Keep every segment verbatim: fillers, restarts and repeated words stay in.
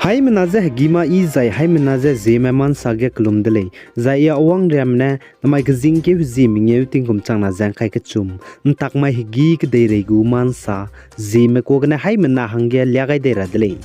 Haimena je hegî ma i zai haimena je Zeme ma nsa ge kelum de lei. Zai i Awangriame ne namai kezingkeu hezie mengeu tingkum changna ze ngkai kechum, ntak mai hegî kedeirei gu ma nsa, Zeme kuâ gene haimena hangge lia gai dei ra de lei.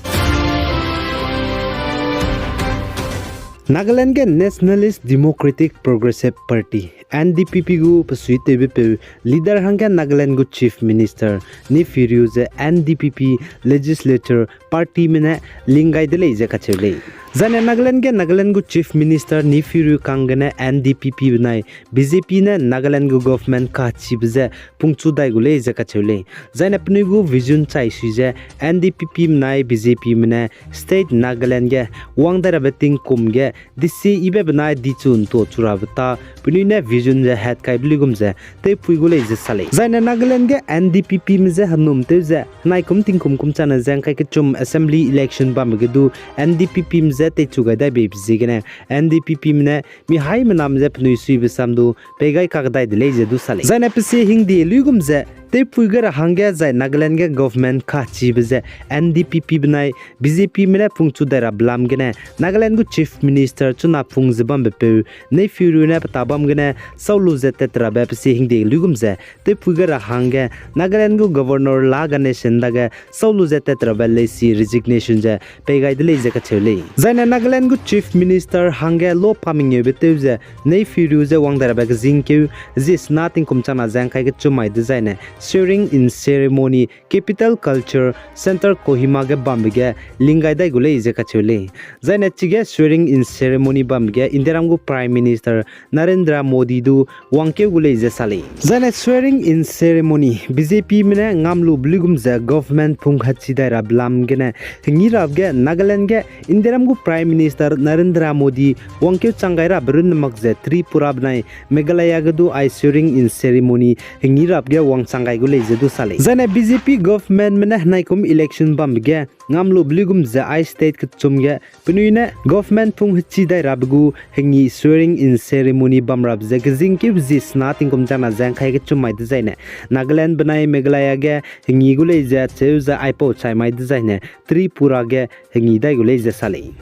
Nagaland ge Nationalist Democratic Progressive Party, N D P P gu besuitewbepeu leader hangge Nagaland gu Chief Minister Neiphiu Rio ze N D P P legislature partyme ne ling gai de lei ze kacheu lei. Zaine Nagaland ge Nagaland gu Chief Minister Neiphiu Rio kang gene N D P P benai B J P ne Nagaland gu government kachibe je pungchu dai gu lei ze kacheu lei. Zaine penui gu vision chai sui ze N D P P benai B J Pme ne state Nagaland ge wang dai rabe tingkum ge disi yibe benai dichu ntuachu rabe ta penui ne vision ze hat kaibe luigum ze tewpui gu lei ze sa lei. Zaine Nagaland ge N D P Pme je henum tew ze henaikum tingkum kum changna ze ngkai kechum assembly election bambe ge du N D P Pme je teichu gai dai beibe ziegene N D P Pme ne mi haimename je penui suibe sam du pei gai kakdai de lei ze du sa lei. Zaine pe sie hingde luigum ze tewpui gai ra hangge zai Nagaland ge government kachibe ze N D P P benai B J Pme ne pungchu dai rabe lam gene Nagaland gu Chief Minister chuna pung ze bambepeu Neiphiu Rio ne pe ta bam gene sau lu ze tat rabe pe sie hingde luigum ze tewpui gai ra hangge Nagaland gu Governor La Ganesan dage sau lu ze tat rabe leisi resignation ze pei gai de lei ze kacheu lei. Zaine Nagaland gu Chief Minister hangge lo pa mengeube tew ze Neiphiu Rio ze wang dai rabe kezingkeu zie sena tingkum changna ze ngkai kechum mai dezaine swearing in ceremony Capital Culture Centre Kohima ge bambe ge ling gai dai gu lei ze kacheu lei. Zaine chige swearing in ceremony bambe ge Indiaram gu Prime Minister Narendra Modi du wangkeu gu lei ze sa lei. Zaine swearing in ceremony B J Pme ne ngam lube luigum ze government pung hechi dai rabe lam gene hengi rabe ge Nagaland ge Indiaram gu Prime Minister Narendra Modi wangkeu chang gai rabe runne mak ze Tripura benai Meghalaya ge du ai swearing in ceremony hengi rabe ge wangchang gai gu lei ze du sa lei. Zaine B J P governmentme ne henaikum election bambe ge ngam lube luigum ze ai state kechum ge penui ne government pung hechi dai rabe gu hengi swearing in ceremony bam rabe ze kezingkeu zie sena tingkum changna ze ngkai kechum mai dezaine Nagaland benai Meghalaya ge hengi gu lei ze cheu ze aipau chai mai dezaine Tripura ge hengi dai gu lei ze sa lei.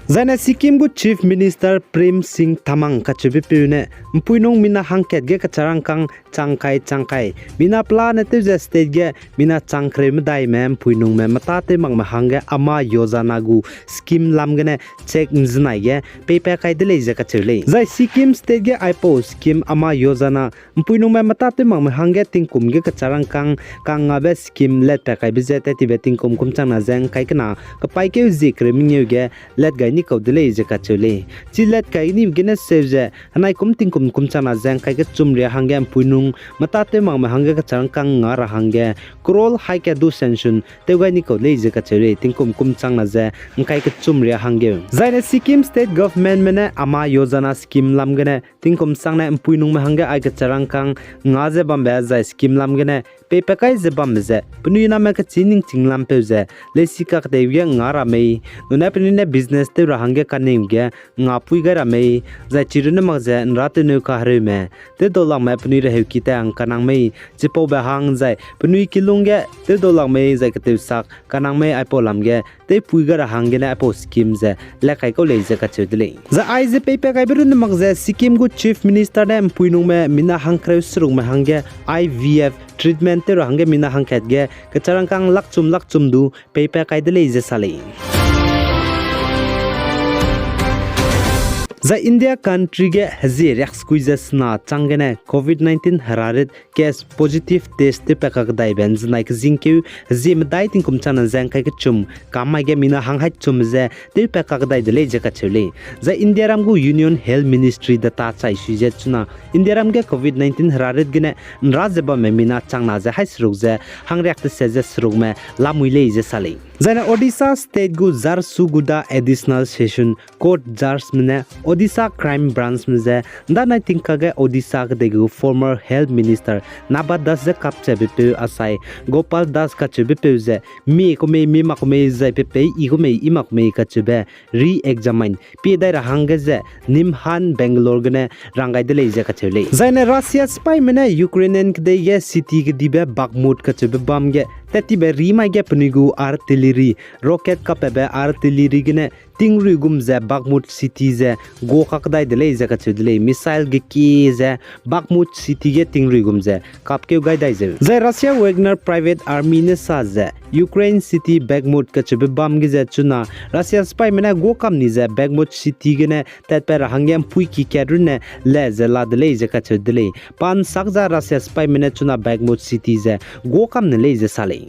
Zaine Sikkim gu Chief Minister Prem Singh Tamang kacheubepeu ne mpuinung mina hangkat ge kecharangkâng chang kai chang kai mina pelane tew ze state ge mina chang kereu medaime mpuinungme meta tew makme hangge Amas Yojana gu scheme lam gene cheque nzenai ge peipat kai de lei ze kacheu lei. Zai Sikkim state ge aipau scheme Amas Yojana mpuinungme meta tew makme hangge tingkum ge kecharangkâng kang ngabe scheme latpat kaibe ze tat tibe tingkum kum changna ze ngkai kena kepaîkeu zie kereu mengeu ge lat gai ni kau de lei ze kacheu lei. Chi lat kai ni gene seu ze henaikum tingkum kum changna ze ngkai kechum ria hangge mpuinung meta tew makme hangge kecharangkâng nga ra hangge crore haika du sanction tew gai ni kau lei ze kacheu lei tingkum kum changna ze ngkai kechum ria hangge. Zaine Sikkim state governmentme ne Amas Yojana scheme lam gene tingkum sangne mpuinungme hangge ai kecharangkâng nga ze bambe zai scheme lam gene peipat kai ze bambe ze penui name kechî ningching lampeu ze leisi kakdeibe ge nga ra mei, nune penui ne business tew ra hangge kaningbe ge ngapui gai ra mei, zai chirunne mak ze nrâtewne kahereume tewdau lakme penui reheuki ta hang kanang mei, chipaube hang zai penui kilung ge tewdau lak mei zai ketewsak kanang mei aipau lam ge tewpui gai ra hanggene aipau scheme ze lat kai kau lei ze kacheu de lei. Zai aize peipat kaibe runne mak ze Sikkim gu Chief Minister ne mpuinungme mina hangkereu serukme hangge I V F treatment tew ra hangge mina hangkat ge kecharangkâng lakchum lakchum du peipat kai de lei ze sa lei. Zai India country ge hezie riaksekui ze sena chang gene covid nineteen herarit case positive test tewpat kakdaibe nzenai kezingkeu hezie medai tingkum changna ze ngkai kechum kam mai ge mina hang haî chum ze tewpat kakdai de lei ze kacheu lei. Zai Indiaram gu Union Health Ministry data chai sui ze chuna Indiaram ge covid nineteen herarit gene nrâ ze bamme mina changna ze haî seruk ze hangriak tese ze serukme lamui lei ze sa lei. Zaine Odisha State gu Jharsuguda Additional Session Court Judgeme ne Odisha Crime Brancheme ze ndanai tingkage Odisha kedei gu former Health Minister Naba Das ze kapchebepeu asai Gopal Das kacheubepeu ze mi kumei mi mak kumei zai pe pei i kumei i mak kumei kacheube re-examine pie dai ra hangge ze Nimhan Bangalore gene rang gai de lei ze kacheu lei. Zaine Russia sipaime ne Ukrainian kedei ge city kedibe Bakhmut kacheube bam ge tat tibe rimai ge penui gu artillery, rocket kapbe artillery gene tingrui gum ze Bakhmut city ze gua kakdai de lei ze kacheu de lei. Missile gekie ze Bakhmut city ge tingrui gum ze kapkeu gai dai zeu. Zai Russia Wagner Private Army ne sa ze Ukraine city Bakhmut kacheube bam ge ze chuna Russia sipaime ne gua kam ni ze Bakhmut city gene tatpat ra hangge mpuiki kat runne le ze la de lei ze kacheu de lei. Pa nsak za Russia sipaime ne chuna Bakhmut city ze gua kam ne lei ze sa lei.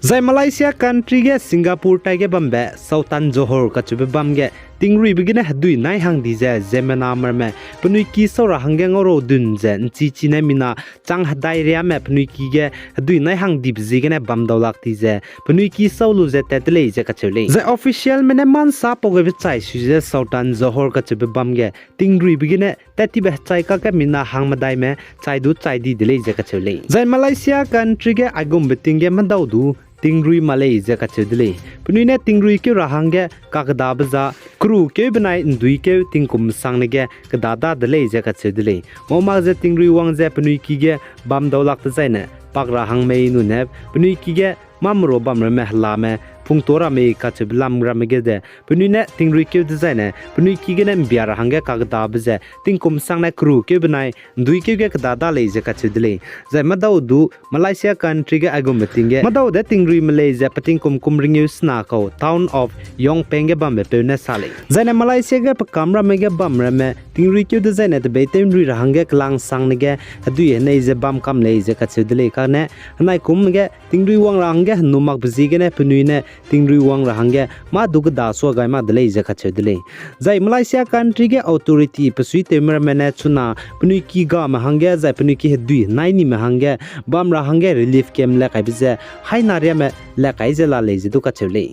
Zai Malaysia country ge Singapore taige bambe Sultan Johor kacheube bam ge tingruibe gene hedui nai hang di ze ziemmena merme penui ki sau ra hangge ngaurau dun ze nchi chine mina chang hedai riame penui ki ge hedui nai hang dibe ziegene bam dau lak di ze penui ki sau lu ze tat de lei ze kacheu lei. Zai officialme ne mansa pau gaibe chai sui ze Sultan Johor kacheube bam ge tingruibe gene tat tibe hechai kakge mina hangmedaime chai du chai di de lei ze kacheu lei. Zai Malaysia country ge aigumbe ting ge medau du tingrui ma lei ze kacheu de lei. Penui ne tingrui keu ra hangge kakedabe za keru keu benai ndui keu tingkum sangne ge keda da de lei ze kacheu de lei. Mau mak ze tingrui wang ze penui ki ge bam dau lak dezaine pak ra hang mei nune penui ki ge mâ merua bam ramme helame pungtua ra mei kacheube lam ramme ge ze penui ne tingrui keu dezaine penui ki gene mbia ra hangge kakedabe ze tingkum sangne keru keu benai ndui keu ge keda da lei ze kacheu de lei. Zai medau du Malaysia country ge aigumbe ting ge medau de tingrui me lei ze petingkum kum ringeu sena kau Town of Yongpeng ge bambe peu ne sa lei. Zaine Malaysia ge pekam ramme ge bam ramme tingrui keu dezaine tebeitew nrui ra hangge kelang sangne ge hedui henei ze bam kam lei ze kacheu de lei. Kane henai kum ge tingrui wang ra hangge henu makbe ziegene penui ne tingrui wang ra hangge mâ du keda sua gai mak de lei ze kacheu de lei. Zai Malaysia country ge authority pesuitewme ramme ne chuna penui ki game hangge zai penui ki hedui nai nime hangge bam ra hangge relief camp le kaibe ze haina riame le kai ze la lei ze du kacheu lei.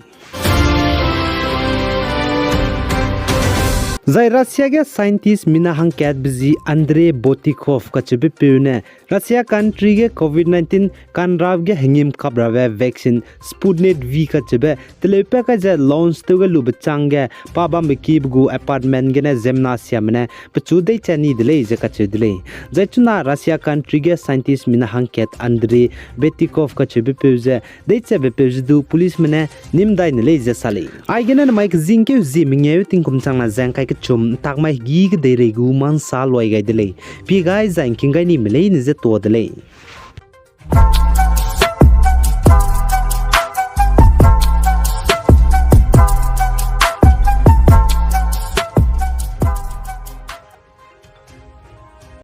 Zai Russia ge scientist mina hangkatbe zi Andrei Botikov kacheube peu ne Russia country ge covid nineteen kanrap ge hengim kap rabe vaccine Sputnik V kacheube teleupat kai ze launch tew ge lube chang ge pa bambe kibe gu apartment gene ziemmena siame ne pechu deicha ni de lei ze kacheu de lei. Zai chuna Russia country ge scientist mina hangkat Andrei Botikov kacheube peu ze deichabe peu ze du policeme ne nîm dai ne lei ze sa lei. Aigene namai kezingkeu zie mengeu tingkum changna zeng kai kechum ntak mai hegî kedeirei gu mansa luai gai de lei. Pie gai zai ngking gai nime leine ze tuâ de lei.